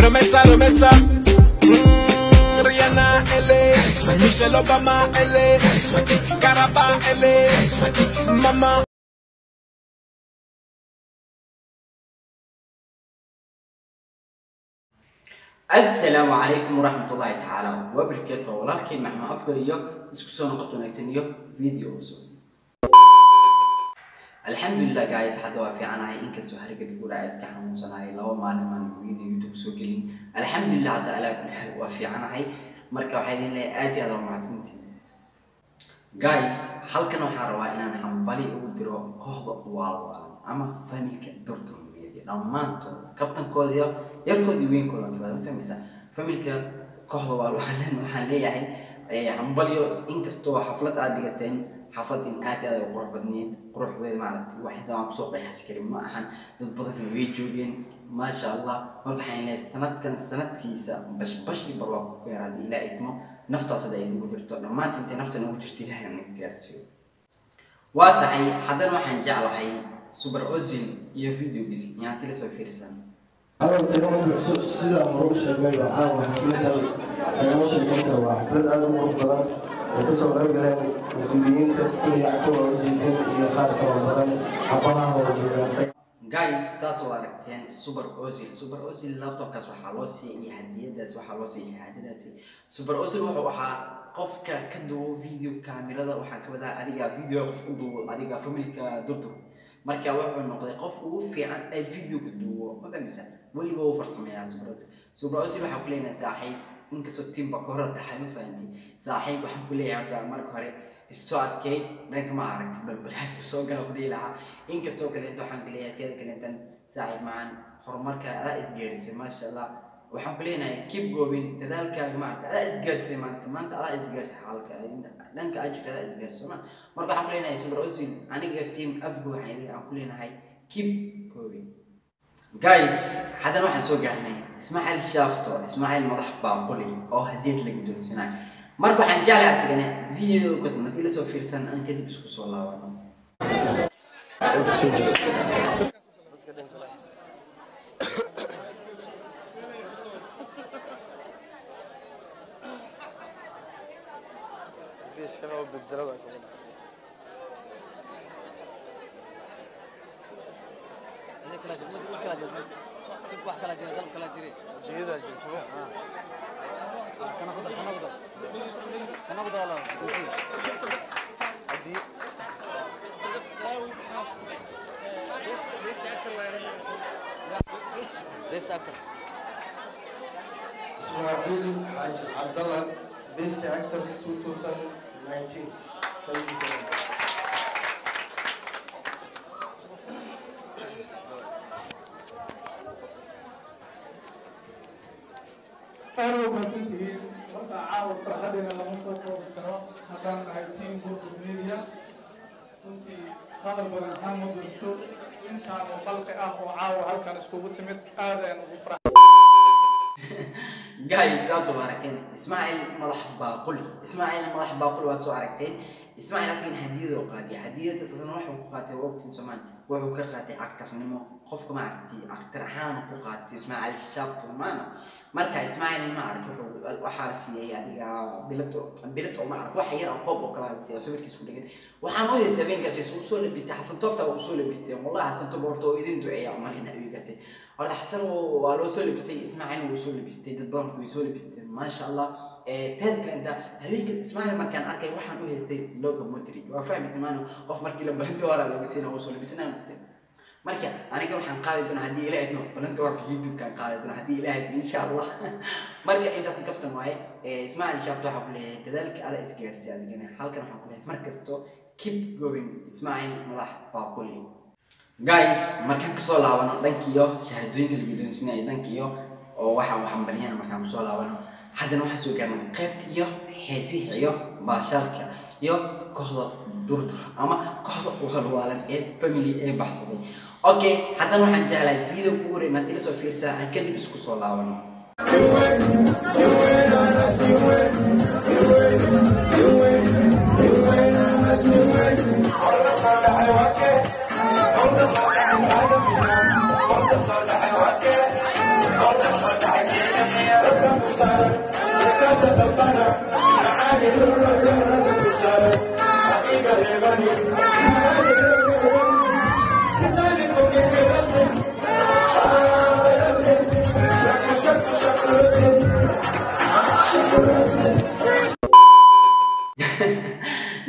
Remesa, remesa, Rihanna, L, Michelle Obama, L, Caraba, L, Mama. Asalaamu calaykum waraxmatullaahi tacaala wabarakaatu. Waa walaalkiin Maxamed Afka iyo isku soo noqod wanaagsan iyo video cusub. Alxamdulilah guys, hadda waa fiicanahay, inkastoo hargab igu dhacay, iska xanuunsanahay 2 maalin aan video YouTube soo gelin. Alxamdulilah, hadda alaa kulli xaal waa fiicanahay. Marka waxaa idin leeyahay aad iyo aad waa mahadsantihiin guys. Halkan waxaan rabaa inaan hambali ugu diro kooxda Waalwaalan ama familka Durdur Media dhammaantooda, kabtankooda iyo yarkooda iyo weynkooda kala fahmaysa. Familka kooxda Waalwaalan waxaan leeyahay hambalyo. Inkastoo xaflad aad dhigateen, xaflad in aad iyo aad u qurux badneyd, quruxdeed maaragtay wax inta aan kusoo qiyaasi karin ma ahan. Dad badan way joogeen, maasha Allah. Marka waxaan leeyahay sanadkan sanadkiisa bash bash iyo barwaaqo ku yar, haddii Ilaah idmo, naftaas hadda ay ugu jirto dhammaanta, intay nafta nagu jirto Ilaahay naga gaarsiiyo. Waa tahay, haddana waxaan jeclahay Super Ozil iyo videogiis inaan kala soo fiirsan. Sida hore u sheegnay, waa caawa xafladan lagama sheekeyn karo. Waa xaflad aad u qurux badan ay kasoo qayb galeen mas-uuliyiinta sida Yacquub oo ujeedin iyo qaar kaloo badan, xabaha oo joogaan. Guys, saas oo aragteen Super Ozil. Super Ozil laptopkaas waxaa loo siiyey iyo hadiyadaas waxaa loo siiyey shahaadadaasi. Super Ozil wuxuu ahaa qofka ka duubo video kaamirada, waxaan ka wadaa adiga video qof u duubo adiga familka Durdur. Marka wuxuu noqday qof ugu fiican ee video ka duubo, ma fahmaysa? Weliba wuu farsameeyaa Super Ozil. Super Ozil waxaan ku leenahay saaxiib, inkastoo timba ka hore tahay, ma fahanti saaxiib? Waxaan ku leeyahay horta marka hore isoo adkeyn dhanka ma aragti balbalaadku soo gala ku dhihi lahaa. Inkastoo kaleento waxaan ku leeyahay adkeeda kaleentan saaxiib macaan, horumarka adaa isgaarisay, maasha Allah. Waxaan ku leenahay keep going, dadaalkaaga maaragta adaa isgaarisay maanta, maanta adaa isgaarisay xaalka dhanka ajirka adaa isgaarisay ma. Marka waxaan ku leenahay Super Ozil, aniga team Afgo waxaan idin aan ku leenahay keep going. Guys, haddana waxaan soo gaarnay Ismaaciil Shaafto, Ismaaciil Madax Baaquli oo hadiyad la guddoonsanayo. Marka waxaan jeclahay asigana videogaas haddii lasoo fiirsan aan kadib isku soo laabano. Ismaaciil Xaaji Cabdalla, Best Actor 2019. Thank you so much. Aad u mahadsantihiin. Horta caawa farxadeena lama soo koobi karo haddaan nahay team Durdur Media. Runtii hadal badan ahaan ma bulsho intaanu qalqi ah oo caawa halkan iskugu timid, aad ayaan ugu farax. Guys, saad soo aragteen Ismaaciil Madax Baaquli, Ismaaciil Madax Baaquli waad soo aragteen. Ismaaciil asagana hadiyada u qaadiya, hadiyada asagana wuxuu ku qaatay waqti Soomaali, wuxuu ka qaatay actornimo, qofka ma aragtay actor ahaan ku qaatay Ismaaciil Shaafto maana. Marka Ismaaciil ma aragtay wuxuu waxaa la siiyey adiga bilad, bilad oo ma aragtay wax yar oo koob oo kala la siiyey, sawirkiisa ku dhagan. Waxaan u haystay habeenkaas uu soo labistay Xasan Toobta, uu soo labistay. Wallahi Xasan Toob horta oo idin duceeya umalina habeenkaasi. Horta Xasan waa loo soo labistay, Ismaaciil wuu soo labistay, dad badan way soo labisteen, maasha Allah. Teeda kale inta habeenka Ismaaciil markaan arkay waxaan u haystay Luka Modric, waa fahmaysa maano? Qof markii la balanti hora laga siina wuu soo labisanaa noqotay. Marka aniga waxaan qaadi doonaa haddii Ilaah idmo balanta warka YouTube-kaan qaadi doonaa haddii Ilaah idmo, insha Allah. Marka intaas kaftan waaye. Ismaaciil Shaafto waxaa ku leeyahay dadaalka adaa isgaarsiiya adigana. Halkan waxaan ku leeyahay mar kasto keep going, Ismaaciil Madax Baaquli. Guys, markaan kasoo laabano dhankiyo shahaadooyinka la guddoonsiinayo, dhankiyo oo waxaan waxaan baliyana, markaan kusoo laabano haddana waxaan soo gaarnay qaybta iyo heesihi iyo baashaalka iyo kooxda Durdur ama kooxda Walwaalan ee family ee baxsaday. Okay, haddana waxaan jeclahay video kugu horeyn inaad ila soo fiirsaa aan kadib isku soo laabano.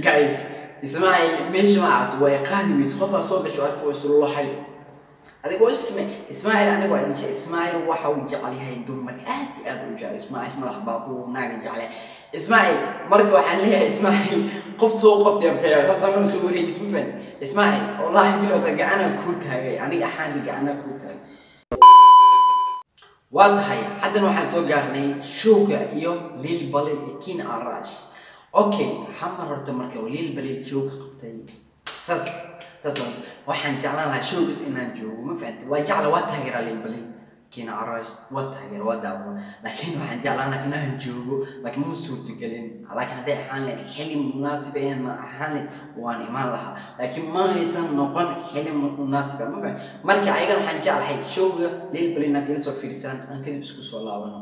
Guys, ismaaciil meesha ma aragto way qaadi weyse qofaa soo gasho arko isluuxay adigoo isme ismaaciil aniga waa idin sheegay ismaaciil waxa uu jecel yahay dumarka aad iyo aad u jecel ismaaciil madax baaquu naaga jecel ismaaciil marka waxaan leeyahay ismaaciil qof soo qabtay aan kayaa saas aan soo wareegis ma fahmi ismaaciil wallaahi bilowta gacana kuu taagay aniga axaandi gacana kuu taagay. Waa tahay haddana waxaan soo gaarnay showga iyo Lil Balil iyo King Arash. Okay, xamar horta marka Lil Balil showga qabtay saas saas waxaan jeclaan lahaa showgas inaan joogo ma fahanti waa jecla waa taageeraa Lil Balil King Arash waa taageera waa daawo laakiin waxaan jeclaan lahaa inaan joogo laakiin ma suurtagelin laakiin hadday ahaan lahayd xilli munaasib ayaan ahaan lahayd waan imaan lahaa laakiin ma haysan noqon xilli munaasib ah ma fahanti. Marka ayagana waxaan jeclahay showga Lil Balil inaad ila soo fiirisaan aan kadib isku soo laabano.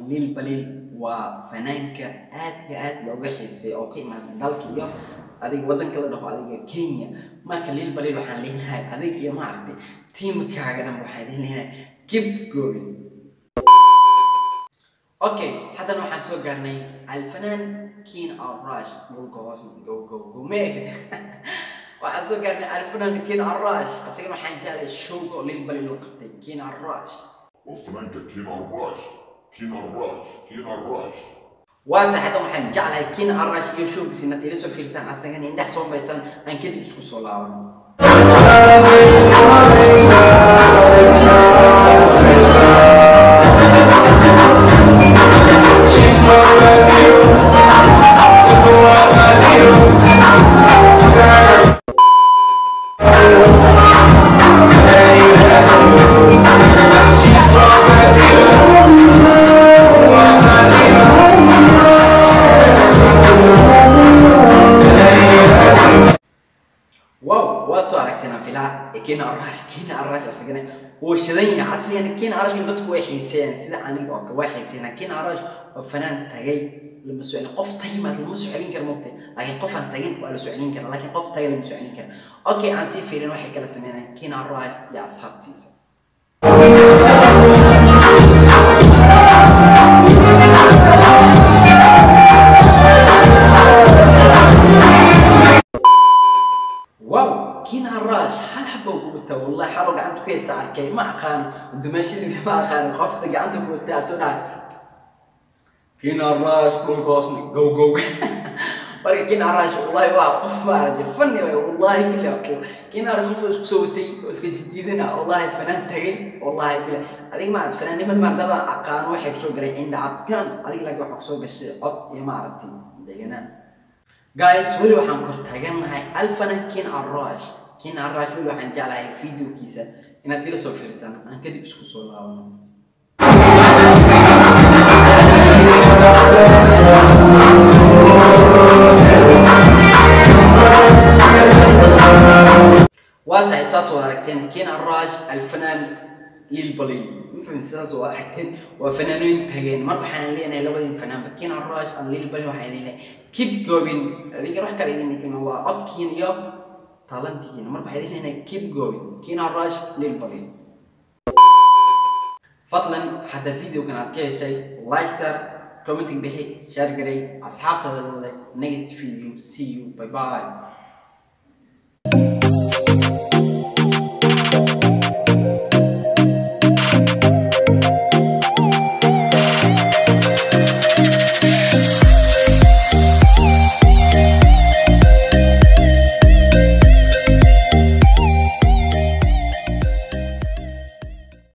Lil Balil waa fanaanka aad iyo aad looga xiiseeyo oo ka imaada dalka iyo adiga wadanka la dhaho adiga Kenya. Marka Lil Balil waxaan leenahay adiga iyo maaragtay tiimkaaga dhan waxaan idin leenahay keep going. Okay, haddana waxaan soo gaarnay alfanaan King Arash dhulka hoos go go go meeg. Waxaan soo gaarnay alfanaan King Arash asagana waxaan jeclay showga oo Lil Balil uu qabtay King Arash. Fanaanka King Arash King Arash King Arash. Waa tahay hadda waxaan jeclahay King Arash iyo showgiisa inaad ila soo fiirsaan asagana indhaha soo maysaan aan kadib isku soo laabano. Wow, waad soo aragteen aan filaa King Arash King Arash asagana wuu shidan yahay asliyan King Arash dadku way xiiseeyaan sida aniga oo kale way xiiseeyaan King Arash oo fanaan tagay lama soo celin qof tayimaad lama soo celin karo moogtay laakiin qof aan tagin waa la soo celin karaa laakiin qof tagay lama soo celin karo. Okay, aan sii fiirin waxay kala sameynayaan King Arash iyo asxaabtiisa. Wow, King Arash hal xabo ku wataa wallahi xalo gacanta ku haysta arkay ma aqaan dumaashadii ma aqaan qofta gacanta ku wataa soo dhac King Arash dhulka hoosna go go. Marka King Arash wallahi waa qof ma aragtay fanni waay wallahi billahi King Arash qof isku soo watay oo iska jijiidina wallahi fanaan tagay wallahi billahi adiga ma aragtay fanaannimada ma dada aqaan waxay ku soo galay indha cadkaan adiga laakiin waxa ku soo gashay cod iyo ma aragtay deganaan. Guys, weli waxaan kor taagannahay alfanan King Arash King Arash weli waxaan jeclahay videokiisa inaad ila soo fiirsaan aan kadib isku soo laabano. Waa tahay saas oo aragteen King Arash alfanaan Lil Balil ma fahmi sidaas oo aragteen waa fanaanooyin tageen. Marka waxaan leenahay labadin fanaanba King Arash ama Lil Balil waxaan idin leeyahay keep going adiga wax kale idin dhigma waa codkiin iyo talantigiina. Marka waxaan idin leenahay keep going King Arash Lil Balil. Fadlan hadda videogan aad ka heshay like sar commenting bixi share garay asxaabtada la wadaag. Next video see you bye bye.